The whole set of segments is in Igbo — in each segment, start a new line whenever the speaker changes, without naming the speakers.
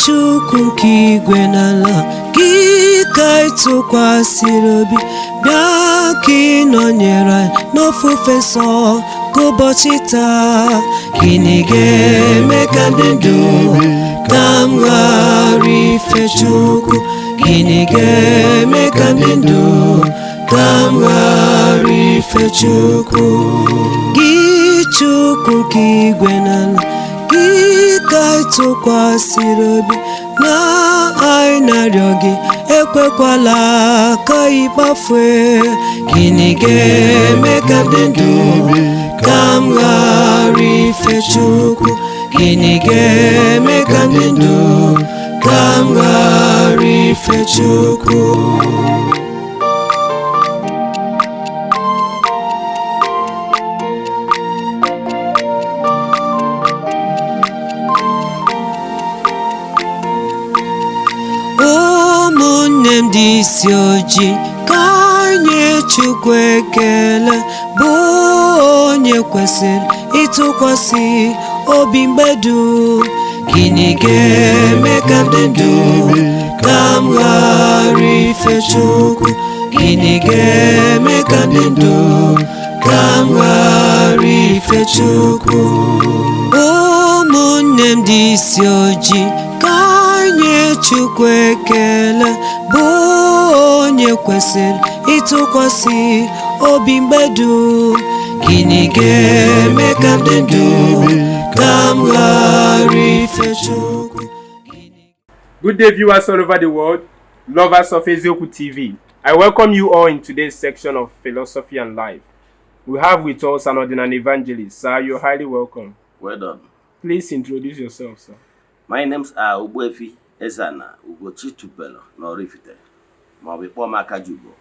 Chukwu nke igwe n'ala, gị ka ị tụkwasịrị obi. Bịa ka ị nọnyere anyị n'ofufe nsọ ka ụbọchị taa. Gịnị ga-eme ka m dị ndụ ka m ghara ife Chukwu? Gịnị ga-eme ka m dị ndụ ka m ghara ife Chukwu? Gị Chukwu nke igwe n'ala, gị ka ị tụkwasịrị obi na anyị na-arịọ gị, ekwekwala ka ị kpafue. Gịnị ga-eme ka m dị ndụ ka m ghara ife Chukwu? Gịnị ga-eme ka m dị ndụ ka m ghara ife Chukwu? Ụmụnne m dị isi ojii, ka anyị Chukwu ekele, bụ onye kwesịrị ịtụkwasị obi mgbe dum. Gịnị ga-eme ka m dị ndụ ka m ghara ife Chukwu? Gịnị ga-eme ka m dị ndụ ka m ghara ife Chukwu? Ụmụnne m dị isi ojii, ka anyị Chukwu ekele, bụ onye kwesịrị ịtụkwasị obi mgbe dum. Gịnị ga-eme ka m dị ndụ ka m ghara ife Chukwu?
Good day, viewers all over the world, lovers of Eziokwu TV. I welcome you all in today's section of Philosophy and Life. We have with us an Odinani evangelist. Sir, you're highly welcome.
Well done.
Please introduce yourself, sir.
My names are Ogbuefi Ezana Ugochi Tubelu n'Oraifite, ma ọ bụ ịkpọọ m Akajiugo.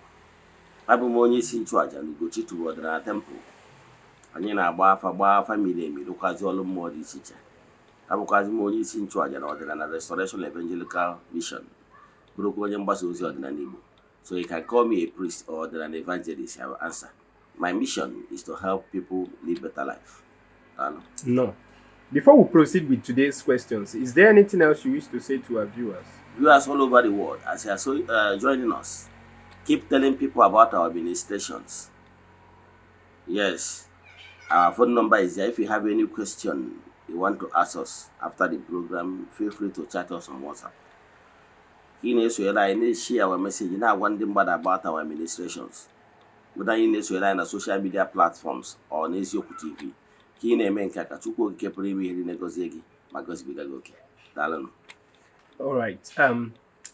Abụ m onye isi nchụaja na Ugochi Tubelu Ọdịnala Temple. Anyị na-agba afa, gbaa afa miri emi, rụkwazi ọrụ mmụọ dị iche iche. Abụkwazi m onye isi nchụaja na Ọdịnala Restoration Evangelical Mission, bụrụkwa onye mgbasa ozi ọdịnala Igbo. So you can call me a priest or ọdịnala evangelist, I will answer. My mission is to help people live better life. Daalụ.
No. Before we proceed with today's questions, is there anything else you wish to say to our viewers?
Viewers all over the world, as you are so joining us, keep telling people about our administrations. Yes, our phone number is there. If you have any question you want to ask us after the program, feel free to chat us on WhatsApp. Ka ị na-esonyere anyị, na-share our message, na-agwa ndị mmadụ about our administrations. Whether anyị na-esonyere anyị na social media platforms or n'Eziokwu TV. Ka ị na-eme nke a, ka Chukwu Okike pụrụ ime ihe niile gọzie gị ma gọzibiga gị oke. Daalụnụ.
All right.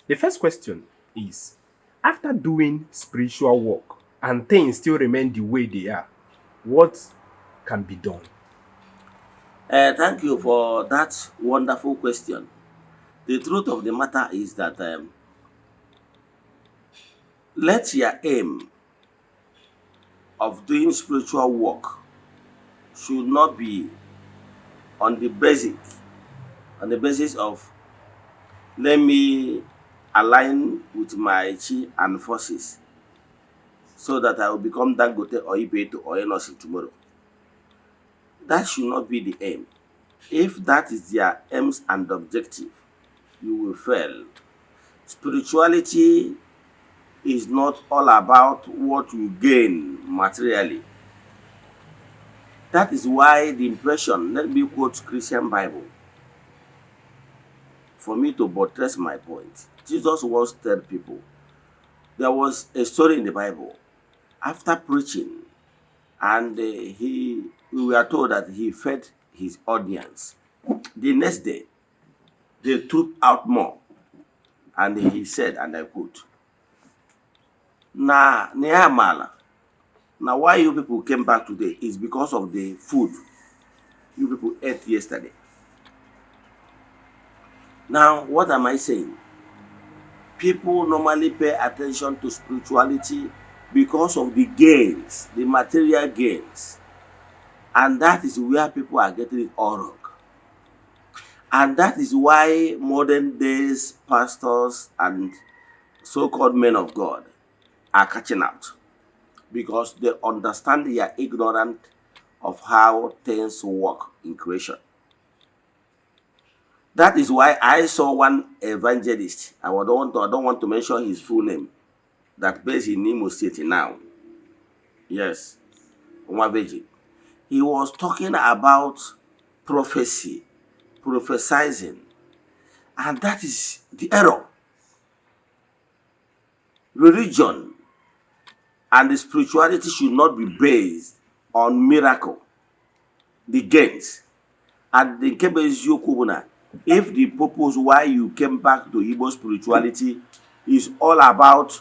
The first question is, after doing spiritual work and things still remain the way they are, what can be done?
Thank you for that wonderful question. The truth of the matter is that let your aim of doing spiritual work should not be on the basis of "Let me align with my chi and forces so that I will become Dangote or Ibeto or Innoson tomorrow." That should not be the aim. If that is their aims and objective, you will fail. Spirituality is not all about what you gain materially. That is why the impression, let me quote Christian Bible for me to buttress my point. Jesus once told people, there was a story in the Bible after preaching, and he we were told that he fed his audience. The next day, they took out more, and he said, and I quote, na ya maala na why you people came back today is because of the food you people ate yesterday. Now, what am I saying? People normally pay attention to spirituality because of the gains, the material gains. And that is where people are getting it all wrong. And that is why modern days pastors and so-called men of God are catching out, because they understand they are ignorant of how things work in creation. That is why I saw one evangelist. I don't want to mention his full name, that based in Imo State now. Yes, Nwabeji. He was talking about prophecy, prophesizing, and that is the error. Religion and the spirituality should not be based on miracle, the gains. And the nke bụ eziokwu bụ na if the purpose why you came back to Igbo spirituality is all about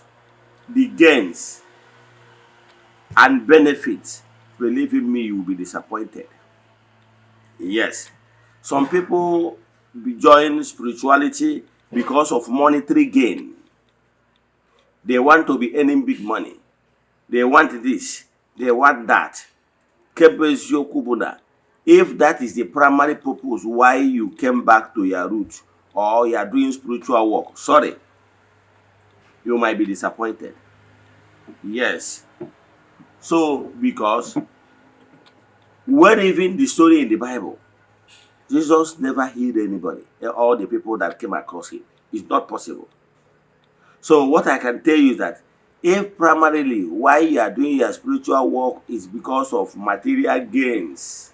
the gains and benefits, believe in me, you will be disappointed. Yes. Some people join spirituality because of monetary gain. They want to be earning big money. They want this. They want that. Nke bụ eziokwu bụ na if that is the primary purpose why you came back to your root or you are doing spiritual work, sorry, you might be disappointed. Yes. So, because when even the story in the Bible, Jesus never healed anybody, all the people that came across him. It's not possible. So, what I can tell you is that if primarily why you are doing your spiritual work is because of material gains,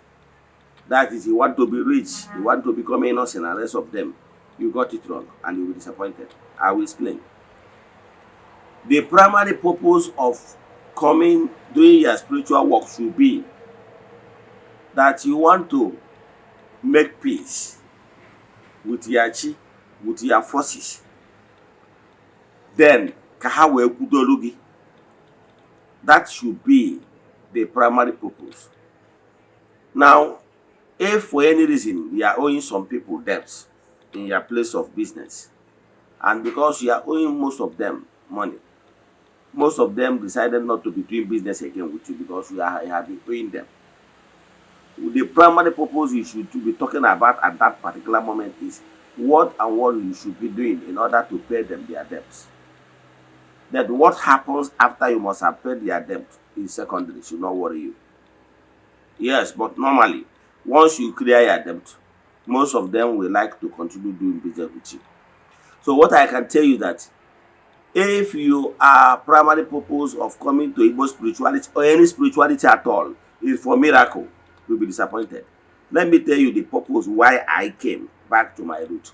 that is, you want to be rich, you want to become innocent and rest of them, you got it wrong and you will be disappointed. I will explain. The primary purpose of coming, doing your spiritual work should be that you want to make peace with your chi, with your forces. Then, ka ha wee kwudolu gị. That should be the primary purpose. Now, if for any reason you are owing some people debts in your place of business, and because you are owing most of them money, most of them decided not to be doing business again with you because you have been owing them. The primary purpose you should to be talking about at that particular moment is what and what you should be doing in order to pay them their debts. Then what happens after you must have paid their debt is secondary, should not worry you. Yes, but normally, once you clear your debt, most of them will like to continue doing business with you. So what I can tell you that if you are primary purpose of coming to Igbo spirituality or any spirituality at all is for miracle, you'll be disappointed. Let me tell you the purpose why I came back to my root.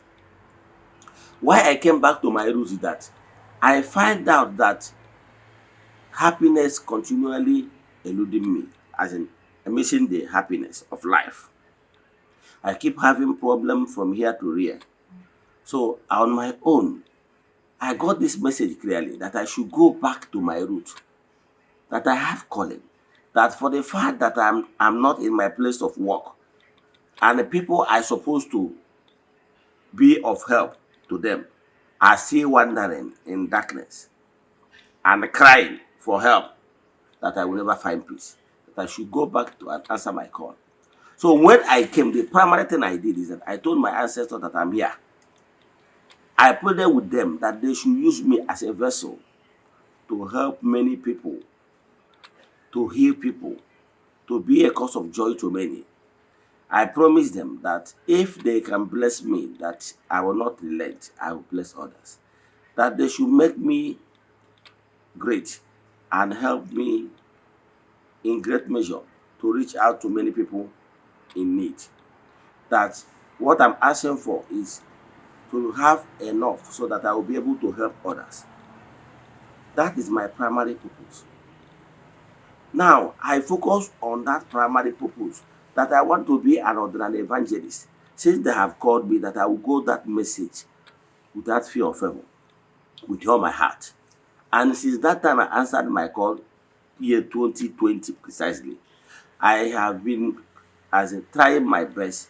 Why I came back to my roots is that I find out that happiness continually eluding me, as in I'm missing the happiness of life. I keep having problem from here to there. So on my own, I got this message clearly that I should go back to my root, that I have calling, that for the fact that I'm not in my place of work, and the people I supposed to be of help to them are still wandering in darkness and crying for help, that I will never find peace. That I should go back to and answer my call. So when I came, the primary thing I did is that I told my ancestors that I'm here. I pleaded with them that they should use me as a vessel to help many people, to heal people, to be a cause of joy to many. I promised them that if they can bless me, that I will not relent, I will bless others. That they should make me great and help me in great measure to reach out to many people in need. That what I'm asking for is to have enough so that I will be able to help others. That is my primary purpose. Now, I focus on that primary purpose that I want to be an ordinary evangelist. Since they have called me, that I will go that message without fear of favor, with all my heart. And since that time I answered my call, year 2020 precisely, I have been as in trying my best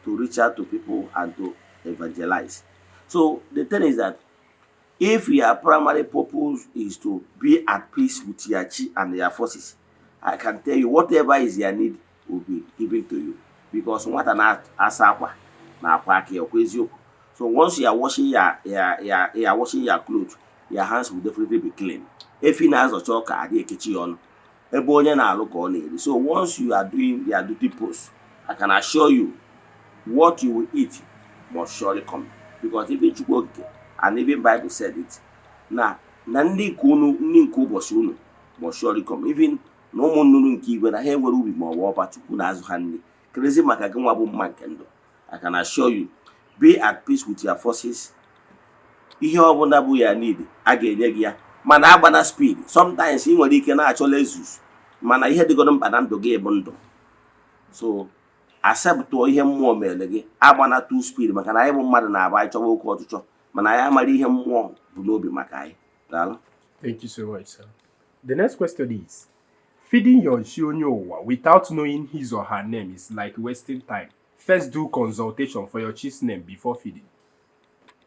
to reach out to people and to evangelize. So the thing is that if your primary purpose is to be at peace with your chi and your forces, I can tell you whatever is your need will be given to you. Because nwata na-asa akwa na-akwọ aka ya, ọkwa eziokwu? So once you are washing your clothes, your hands will definitely be clean. Efi na-azọcha ọka adị ekechi ya ọnụ. Ebe onye na-alụ ka ọ na-eri. So once you are doing your duty post, I can assure you what you will eat must surely come, because even Chukwu Okike and even Bible said it na ndị nke unu, ndị nke ụbọchị unu must surely come. Even na ụmụ nnụnụ nke igwe na ha enwere ubi ma ọ bụ ọba, Chukwu na-azụ ha nri. Kerezi maka gị nwa bụ mma nke ndụ. I can assure you, be at peace with your forces. Ihe ọbụla bụ ya need, a ga-enye gị ya, mana agbana speed. Sometimes ị nwere ike na-achọ Lexus, mana ihe dịgoro mkpa na ndụ gị bụ ndụ. So acceptụọ ihe mmụọ mere gị. Agbana too speed, maka na anyị bụ mmadụ na-abụ anyị chọwa oke ọchịchọ, mana anyị amara ihe mmụọ bụ n'obi maka anyị. Daalụ.
Thank you so much, sir. The next question is, feeding your chi onye ụwa without knowing his or her name is like wasting time. First do consultation for your chi's name before feeding.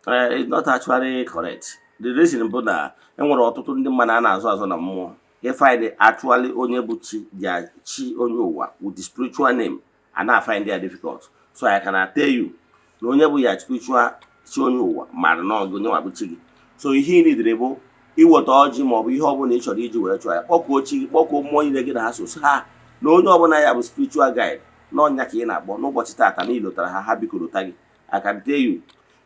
It's not actually correct. The reason bụ na enwere ọtụtụ ndị mmadụ a na-azụ azụ na mmụọ. Find actually onye bụ chi their chi onye ụwa with the spiritual name and na find it difficult. So I can tell you na onye bụ ya spiritual chi onye ụwa mara na ọgụ onye nwa bụ chi gị. So ihe ị nidere bụ iweta ọjị maọbụ ihe ọbụla ị chọrọ iji wee chụọ ya, kpọkuo chi gị, kpọkuo mmụọ niile gị na ha so, sị ha na onye ọbụla ya bụ spiritual guide n'ọnya ka ị na-akpọ n'ụbọchị taata na ilotara ha, ha bikorota gị. I can tell you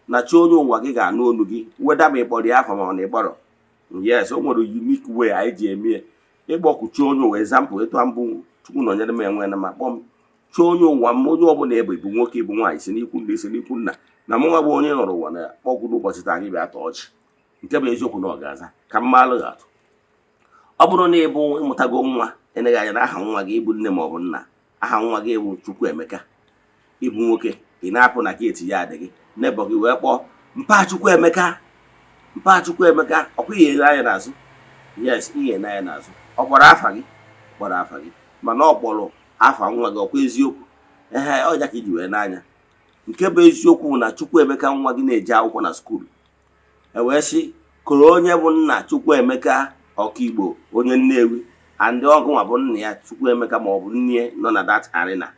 na chi onye ụwa gị ga-anụ olu gị, weda ma ị kpọrọ ya afa ma ọ na ịkpọrọ. Yes, o nwere unique way anyị ji eme ya. Ịkpọku chi onye ụwa, example, etu a mbụ Chukwu nọnyere m enwe na ma kpọọ m chi onye ụwa m, onye ọbụla ebe bụ nwoke, bụ nwaanyị, si n'ikwu nna, si n'ikwu nna, na mụ nwa bụ onye nọrọ ụwa na kpọkwu n'ụbọchị taa gị bịa tọọ ọchị. Nke bụ eziokwu na ọ ga-aza. Ka m maalụ gị atụ, ọ bụrụ na ịbụ ịmụtago nwa, eneghị anya na aha nwa gị, ịbụ nne ma ọ bụ nna, aha nwa gị bụ Chukwuemeka, ịbụ nwoke, ị na-apụ na gate ya adị gị nebọ gị wee kpọọ mpa Chukwuemeka, mpa Chukwuemeka, ọkwa ihe ele anya n'azụ. Yes, ihe anya n'azụ, ọ kpọrọ afa gị, kpọrọ afa gị, mana ọ kpọrọ afa nwa gị. Ọkwa eziokwu? Ehe, ọja ka iji wee n'anya. Nke bụ eziokwu bụ na Chukwuemeka nwa gị na-eje akwụkwọ na school, e wee sị koro onye bụ nna Chukwuemeka Ọkaigbo, onye Nnewi, and ọgụnwa bụ nna ya Chukwuemeka ma ọ bụ nne nọ na that arena,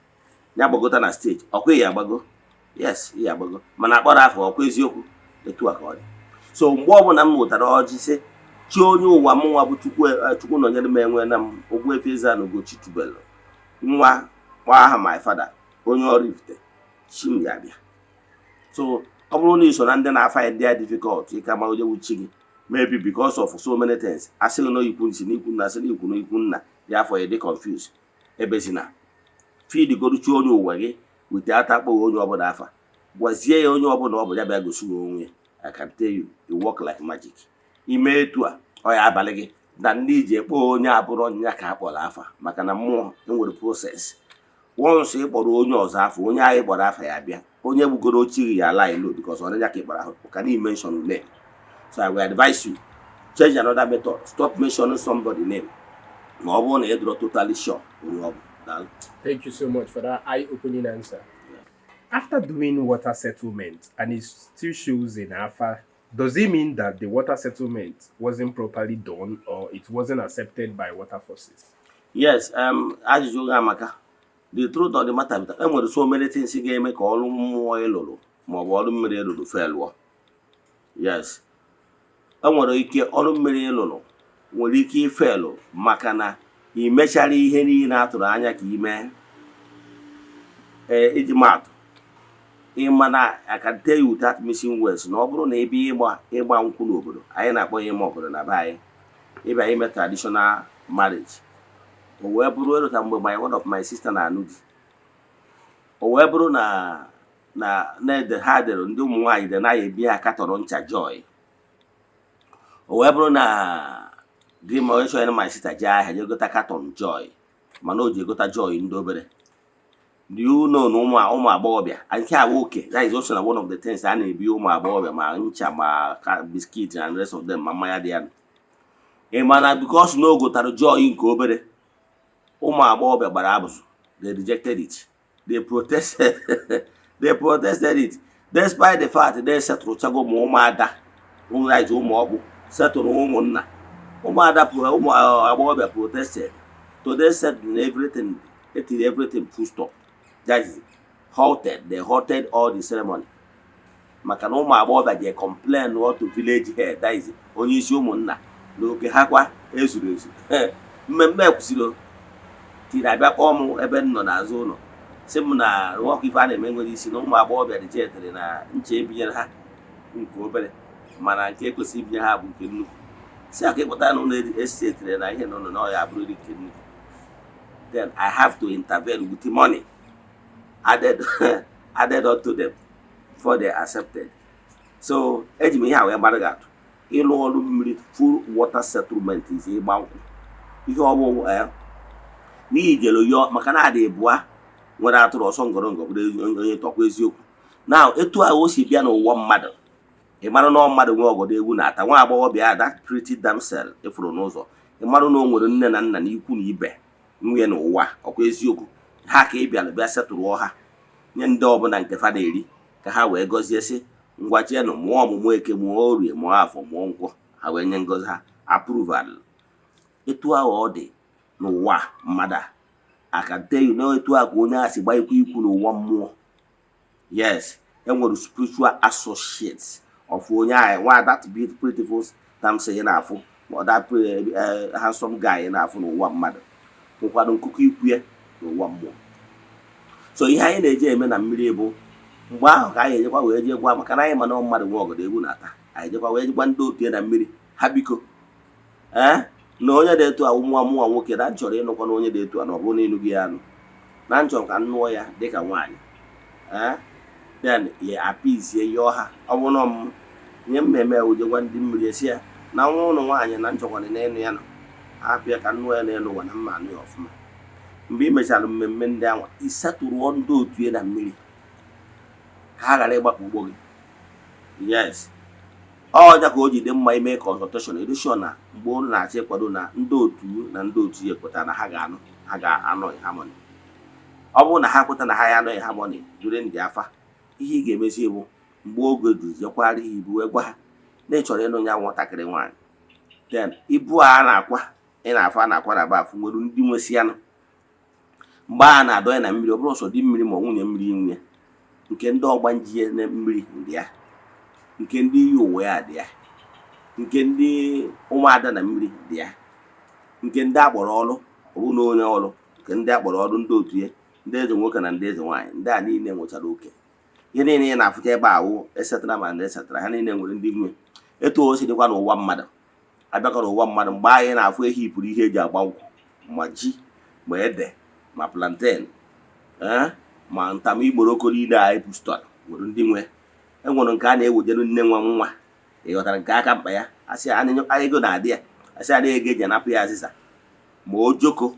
ya gbagota na stage. Ọkwa ya agbago? Yes, ya agbago, mana akpọrọ afọ. Ọkwa eziokwu? Etu a ka ọ dị. So mgbe ọbụla m wetara ọjị, sị chi onye ụwa m nwa bụ Chukwu, Chukwu nọnyere m enwe na m Ogbuefi Eze-Ana Ugochi tubelu nwa, kpọọ aha my father, onye Oraifite, chi m ya bịa. So ọ bụrụ na ị so na ndị na-afa ndị ya difficult ịka ma onye bụ chi gị, maybe because of so many things, asịghị na ikwu nsi n'ikwu nna, asị na ikwu n'ikwu nna dị afọ ya dị confused, ebezina. Feed goruchi onye ụwa gị wite ata akpọghị onye ọbụla afa. Gwazie ya onye ọbụla ọ bụ ya bịa gosi gị onwe ya. I can tell you, it work like magic. Ime etu a, ọ ya abalị gị na ndị iji ekpo onye abụrụ ọnyịnya ka a kpọrọ afa, maka na mmụọ enwere process. Once ị kpọrọ onye ọzọ afọ, onye ahụ ị kpọrọ afa ya bịa, onye gbugoro ochi gị ya ala ilo, because ọnịnya ka ị kpọrọ ahụ ka na mention name. So I will advise you, change another method. Stop mentioning somebody name ma ọ bụrụ na ị dụrọ totally sure onye ọ bụ. Daalụ.
Thank you so much for that eye-opening answer. After doing water settlement and it still shows in Afa, does it mean that the water settlement wasn't properly done or it wasn't accepted by water forces?
Yes, ajụjụ gị amaka. The truth of the matter bụ that e nwere so many things ga-eme ka ọrụ mmụọ ịlụrụ maọbụ ọrụ mmiri ịlụrụ felụọ. Yes, e nwere ike ọrụ mmiri ịlụrụ nwere ike ifelụ maka na ị mechara ihe niile a tụrụ anya ka ị mee. Ee, iji maatụ, ịma na I can tell you without missing words na ọ bụrụ na ị bịa ịgba nkwụ n'obodo anyị na-akpọ ya ịma obodo na be anyị, ịbịa ime traditional marriage, o wee bụrụ erota mgbe my one of my sister na-anụ di, o wee bụrụ na ha dere ndị ụmụ nwaanyị dị naghị ebi ha katọrọ ncha Joy, o wee bụrụ na di ma onye chọrọ my sister jee ahịa jee gota carton Joy, mana o ji egota Joy ndị obere. Do you know na ụmụ agbọghọbịa nke a oke, that is also na one of the things a na-ebi ụmụ agbọghọbịa, ma ncha, ma biscuit and rest of them, ma mmanya dị ya. Ị ma na because na o gotara Joy nke obere, ụmụ agbọghọbịa gbara abụzụ. They rejected it, they protested, they protested it, despite the fact they setụrụchago ma ụmụada right, ụmụ ọkpụ setụrụ ụmụnna ụmụada, ụmụ agbọghọbịa protested to they settled everything, etiri everything full stop, that is halted. They halted all the ceremony maka na ụmụ agbọghọbịa je complain to village head, that is onye isi ụmụnna, na oke ha kwa ezuru ezu. Mmemme kwụsịrị tiri abịa kpọọ m ebe m nọ n'azụ ụlọ. Sị m na ọkụ ife a na-eme nwere isi na ụmụ agbọghọbịa rijetere na ncha ebinyere ha nke obere, mana nke ekwesịrị ibinye ha bụ nke nnukwu. Si aka ịkpụta na ụlọ esitetere na ihe na ụlọ na ọ ya abụrịrị nke nnukwu. Then I have to intervene with the money added unto them before they accepted. So eji m ihe a wee gbara gị atụ. Ịlụ ọrụ mmiri, full water settlement, is ịgba nkwụ. Ihe ọbụ n'ihi jere yọọ maka na adị bụa nwere atụrụ ọsọ ngọrọngọ bụrụ onye tọkwa eziokwu na etu ahụ o si bịa n'ụwa mmadụ. Ị mara na ọ mmadụ nwe ọgọdọ egwu na-ata nwa agbọghọbịa, that pretty damsel ịfụrụ n'ụzọ. Ị mara na o nwere nne na nna na ikwu na ibe nwunye n'ụwa. Ọkwa eziokwu ha ka ị bịara bịa setụrụọ ha, nye ndị ọbụla nke fa na-eri ka ha wee gọzie, sị, "Ngwa, jeenụ mụọ ọmụmụ eke, mụọ orie, mụọ afọ, mụọ nkwọ." Ha wee nye ngọzi ha approval. Etu ahụ ọ dị n'ụwa mmadụ a, I can tell you na etu a ka onye a si gbanyekwa ikwu n'ụwa mmụọ. Yes, enwere spiritual associates of onye ahụ, nwa that beautiful damsel ị na-afụ, ma that handsome guy ị na-afụ n'ụwa mmadụ, nwekwara nkụkọ ikwu ya n'ụwa mmụọ. So ihe anyị na-eji eme na mmiri bụ mgbe ahụ ka anyị ejekwa wee jee gwa, maka na anyị ma na mmadụ nwe ọgọdọ egwu na-ata. Anyị ejekwa wee gwa ndị otu ya na mmiri ha, biko, ee, na onye dị etu a, nwa mụnwa nwoke na nchọrọ ịnụkwa na onye dị etu a, na ọ bụrụ na ịnụ gị ya anụ na nchọrọ ka m nụọ ya dịka nwaanyị. Ee, then ya apizie yọọ ha. Ọ bụrụ na m nye mmemme uje gwa ndị mmiri, esi ya na nwa ụlọ nwaanyị na nchọkwana n'ịnụ ya nọ, hapụ ya ka nnụọ ya n'elu ụwa na mma anụ ya ọfụma. Mgbe ị mechara mmemme ndị ahụ, ịsetụrụọ ndị otu ya na mmiri ka ha ghara ịgbapụ ugbo gị. Yes, ọnya ka o ji dị mma ime consultation edishọn na mgbe ụnụ na-achọ ịkwado na ndị otu na ndị otu ya ekweta na ha ga-anụ, ha ga-anọ in harmony. Ọ bụrụ na ha kweta na ha ya anọ in harmony during the afa, ihe ị ga-emezi bụ mgbe oge duzikwara ha ibu wee gwa ha na ị chọrọ ịnụ ya nwatakịrị nwaanyị. Then ibu a na-akwa, ị na-afụ a na-akwa na bafụ nwere ndị nwesị anụ. Mgbe a na-adọ ya na mmiri, ọ bụrụ sọ di mmiri ma ọ nwunye mmiri nwe nke ndị ọgbanje na mmiri dị ya, nke ndị iyi ụwa ya dị ya, nke ndị ụmụada na mmiri dị ya, nke ndị akpọrọ ọrụ, ọ bụ na onye ọrụ nke ndị akpọrọ ọrụ, ndị otu ya, ndị eze nwoke na ndị eze nwaanyị, ndị a niile nwechara oke. Ihe niile ị na-afụcha ebe a wụ esetara ma na esetara ha niile nwere ndị nwe. Etu o si dịkwa n'ụwa mmadụ, abịakọ n'ụwa mmadụ, mgbe anyị na-afụ ehi pụrụ ihe eji agba nkwụ, ma ji, ma ede, ma plantain, ee, ma ntam igboroko niile anyị bustọrọ nwere ndị nwe. Enwere nke a na-ewejere nne nwa nwa, ị ghọtara, nke aka mkpa ya, asị ego na-adị ya, asị adịghị ego eji anapụ ya azịza, ma ojoko,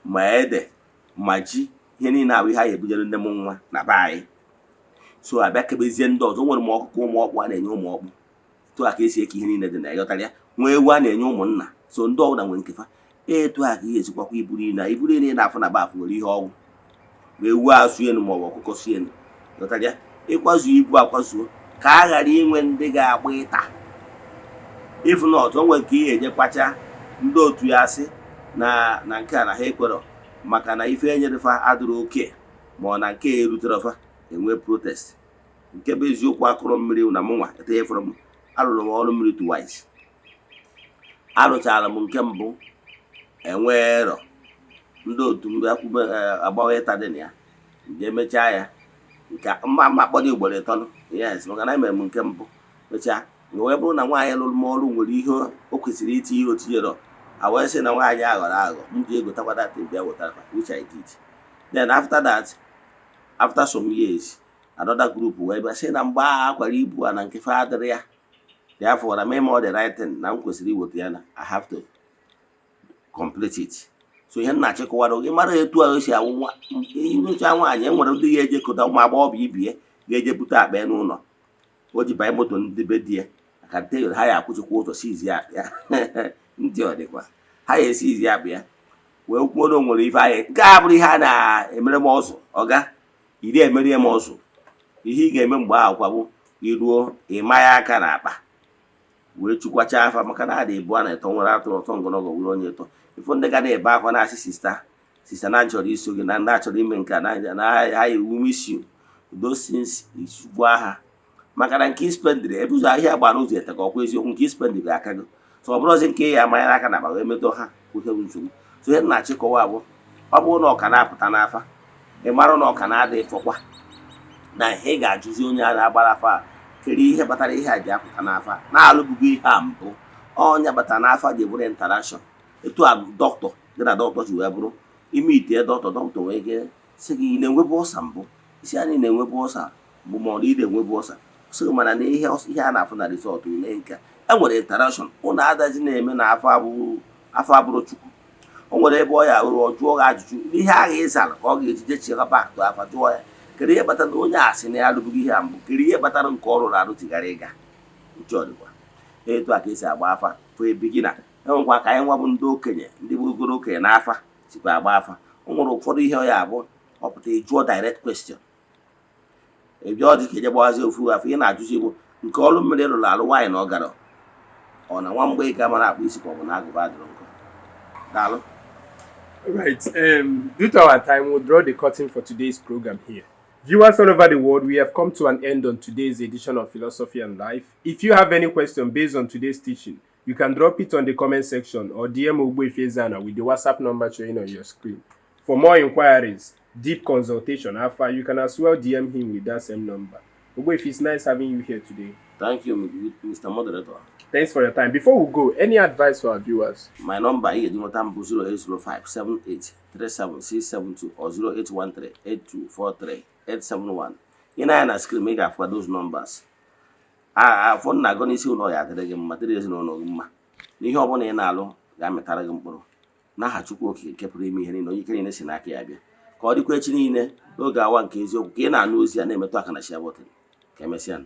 ma ede, ma ji, ihe niile ahụ ihe anyị ebujere nne m nwa na be anyị. So abịa kebezie ndị ọzọ nwere m ọkụkọ, ụmụ ọkpụ a na-enye ụmụ ọkpụ. Etu a ka esi eke ihe niile dị na, ịghọtara ya, nwee ewu a na-enye ụmụnna. So ndị ọbụla nwere nkefa. Etu a ka ihe esikwakwa iburu niile, iburu niile na-afụ na bafụ nwere ihe ọgwụ, ma ewu a su elu ma ọ bụ ọkụkọ su elu, ịghọtara ya. Ịkwazuo ibu akwazuo ka a ghara inwe ndị ga-agba ịta. If not, o nwere nke ihe eje kwacha, ndị otu ya asị na nke a na ha ekwerọ, maka na ife enyerefa adịrị oke, ma ọ na nke a erutere fa, enwe protest. Nke bụ eziokwu, akụrụ mmiri na mụnwa etenyefọrọ m, arụrụ m ọrụ mmiri twice. Arụchara m nke mbụ, enwee error, ndị otu m bịa kwube agbawa ịta dị na ya. Nje mechaa ya nke mma mma kpọrọ ugboro ịtọ. Yes, maka na emere m nke mbụ, mechaa, wee bụrụ na nwaanyị lụrụ m ọrụ nwere ihe o kwesịrị itinye, ihe o tinyere, a wee sị na nwaanyị aghọrọ aghọ. M ji egotakwa that thing bịa wetara, which I did. Then after that, after some years, another group wee bịa sị na mgbe agha akwara ibu a na nke fa adịrị ya. Therefore, na meme all the right thing na m kwesịrị iweta ya, na I have to complete it. So ihe m na-achịkọwara gị, mara etu a o si awụ nwa ịnụcha nwaanyị, enwere ndị ga-eje kota ụmụ agbọghọbịa ibie ga-eje bute akpa ya n'ụlọ o ji banye moto ndị be di ya ka nte ha ya akwụchikwa ụzọ sizi akpa ya. Ntị ọ dịkwa ha ya esi izi akpa ya wee kwuo na o nwere ife anyị. Nke a bụrụ ihe a na-emere m ọzụ ọga iri emerie m ọzụ. Ihe ị ga-eme mgbe ahụ kwa bụ iruo ịma ya aka n'akpa wee chukwacha afa, maka na adị ịbụọ na ịtọ nwere atụrụ ọtọ ngọnọgọ wuru onye ịtọ ifo ndị ga na-ebe akwa na-asị, "Sister, sister, na chọrọ iso gị na ndị achọrọ ime nke a na ha iwu miss you." Those things gwa ha maka na nke ispendịrị ebe ụzọ ahịa gbara ụzọ ete ka ọkwa eziokwu, nke ispendịrị aka gị. So ọ bụrụzi nke ya amanyere aka na akpa wee metụ ha ihe bụ nsogbu. So ihe m na-achịkọwa bụ, ọ bụrụ na ọ ka na-apụta n'afa. Ị mara na ọ ka na-ada ịfọkwa na ihe ị ga-ajụzi onye a na-agbara afa a, kedu ihe kpatara ihe a ji apụta n'afa na-alụbugo ihe a mbụ? Onye batara n'afa ji bụrụ interaction. Etu a dọkịta gị na dọkịta ji wee bụrụ ime ite dọkịta, dọkịta wee gị sị gị, "Ị na-enwebu ọsa mbụ?" Isi anyị na-enwebu ọsa bụ ma ọ na ị na-enwebu ọsa, sị gị mana na ihe a na-afụ na result ule nke a, e nwere interaction. Ụnụ adazi na-eme na afọ abụrụ afọ abụrụ Chukwu. O nwere ebe ọ ya rụọ, jụọ gị ajụjụ n'ihe ahụ ị zara ka ọ ga-eji jechie back to afa, jụọ ya kedu ihe kpatara na onye a sị na ya alụbụghị ihe a mbụ, kedu ihe kpatara nke ọ rụrụ arụ tigara ịga uche. Ọ dịkwa etu a ka esi agba afa for a beginner. Enwekwa ka anyị nwa bụ ndị okenye, ndị bụgoro okenye n'afa, sikwa agba afa. O nwere ụfọdụ ihe ọ ya abụ ọ pụta, ịjụọ direct question. Ebe ọ dị ka eje gbawazi ofu afọ, ị na-ajụzi bụ nke ọrụ mmiri rụrụ arụ nwaanyị na ọ gara ọ na nwa mgbe ị ga mara akpụ isi ka ọ bụ na agụba adịrọ nkọ. Daalụ.
Right. Due to our time, we'll draw the curtain for today's program here. Viewers all over the world, we have come to an end on today's edition of Philosophy and Life. If you have any question based on today's teaching, you can drop it on the comment section or DM Ogbuefi Ezana with the WhatsApp number showing on your screen. For more inquiries, deep consultation, Alpha, you can as well DM him with that same number. Ogbuefi, it's nice having you here today.
Thank you, Mr. Moderator.
Thanks for your time. Before we go, any advice for our viewers?
My number ị ga-eji nweta m bụ 08057837672 or 08138243871. Ị na-anya na screen, ị ga-afụkwa those numbers. Afọ na-agụ n'isi ụlọ ya adịrị gị mma, dịrị ezinụlọ gị mma, n'ihe ọ bụla ị na-alụ ga-amịtara gị mkpụrụ n'aha Chukwu Okike nke pụrụ ime ihe niile, onye ike niile si n'aka ya bịa. Ka ọ dịkwa echi niile n'oge awa nke eziokwu ka ị na-anụ ozi ya na-emetụ aka na share button. Ka emesịa.